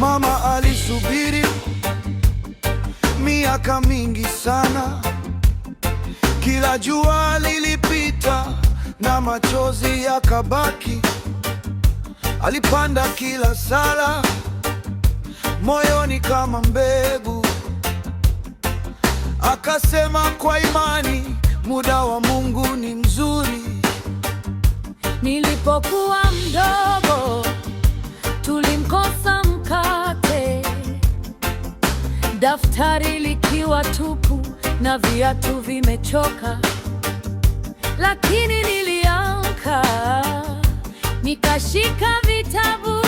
Mama alisubiri miaka mingi sana, kila jua lilipita na machozi yakabaki. Alipanda kila sala moyoni kama mbegu, akasema kwa imani, muda wa Mungu ni mzuri. Nilipokuwa mdogo tulimkosa mkate, daftari likiwa tupu na viatu vimechoka, lakini niliamka nikashika vitabu,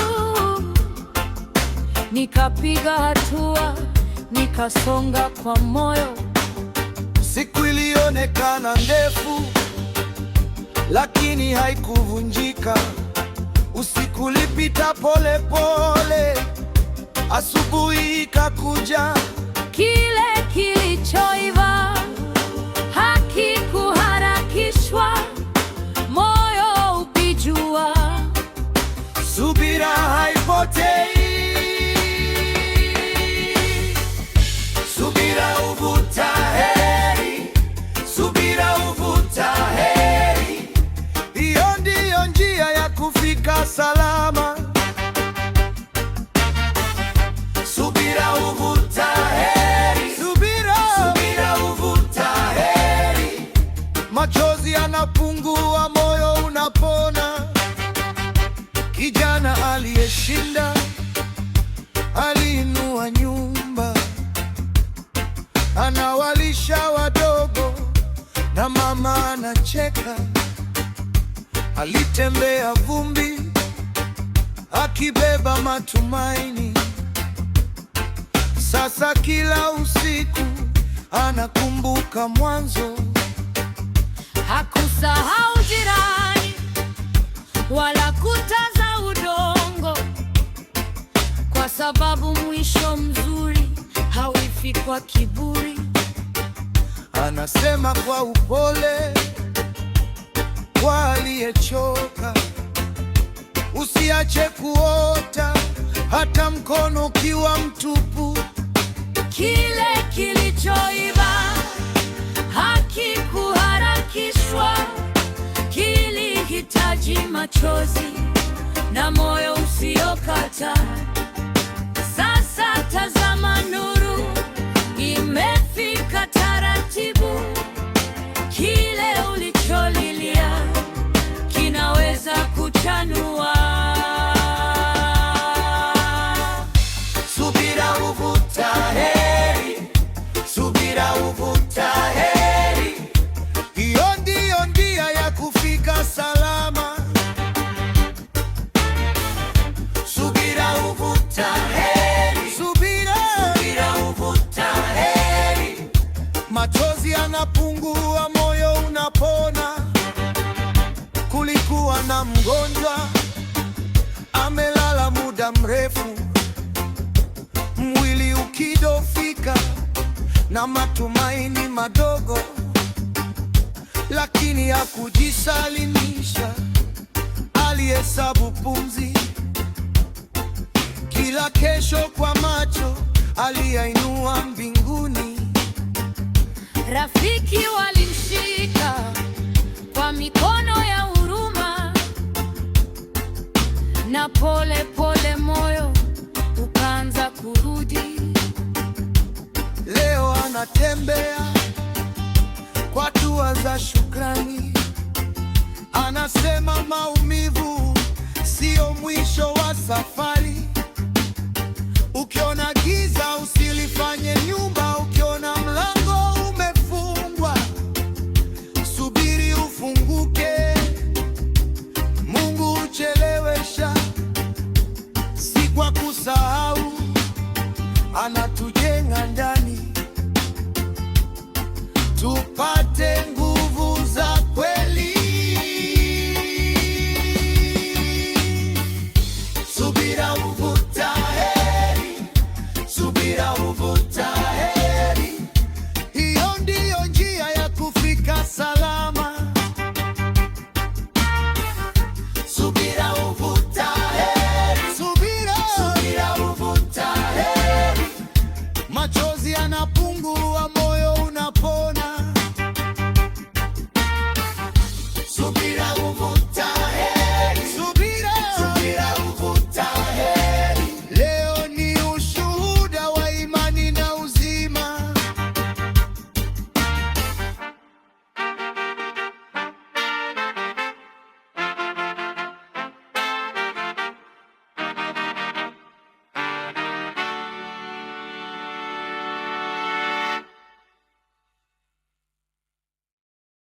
nikapiga hatua, nikasonga kwa moyo. Siku ilionekana ndefu, lakini haikuvunjika. Usiku ulipita pole pole, asubuhi ikakuja. Kile kilichoiva hakikuharakishwa, moyo ukijua. Subira haipotei, subira huvuta heri, subira huvuta heri. Hiyo ndiyo njia ya kufika salama. Subira huvuta heri, subira, subira huvuta heri. Machozi yanapungua, moyo unapona. Kijana aliyeshinda aliinua nyumba, anawalisha wadogo na mama anacheka. Alitembea vumbi akibeba matumaini. Sasa kila usiku anakumbuka mwanzo. Hakusahau jirani wala kuta za udongo, kwa sababu mwisho mzuri hauifi kwa kiburi. Anasema kwa upole kwa aliyechoka, usiache kuota hata mkono ukiwa mtupu. Kile kilichoiva hakikuharakishwa, kilihitaji machozi na moyo usiokata. Sasa tazama, nuru imefika taratibu. Kile ulicholilia kinaweza kuchanua. Subira huvuta heri, subira huvuta heri. Hiyo ndiyo njia ya kufika salama. Subira huvuta heri, subira, subira huvuta heri. Machozi yanapungua, moyo unapona. Kulikuwa na mgonjwa amelala muda mrefu, mwili ukidhoofika na matumaini madogo, lakini hakujisalimisha. Alihesabu pumzi, kila kesho kwa macho aliyainua mbinguni. Rafiki walimshika kwa mikono ya huruma, na pole pole moyo ukaanza kurudi. Leo anatembea kwa hatua za shukrani, anasema maumivu sio mwisho wa safari. Ukiona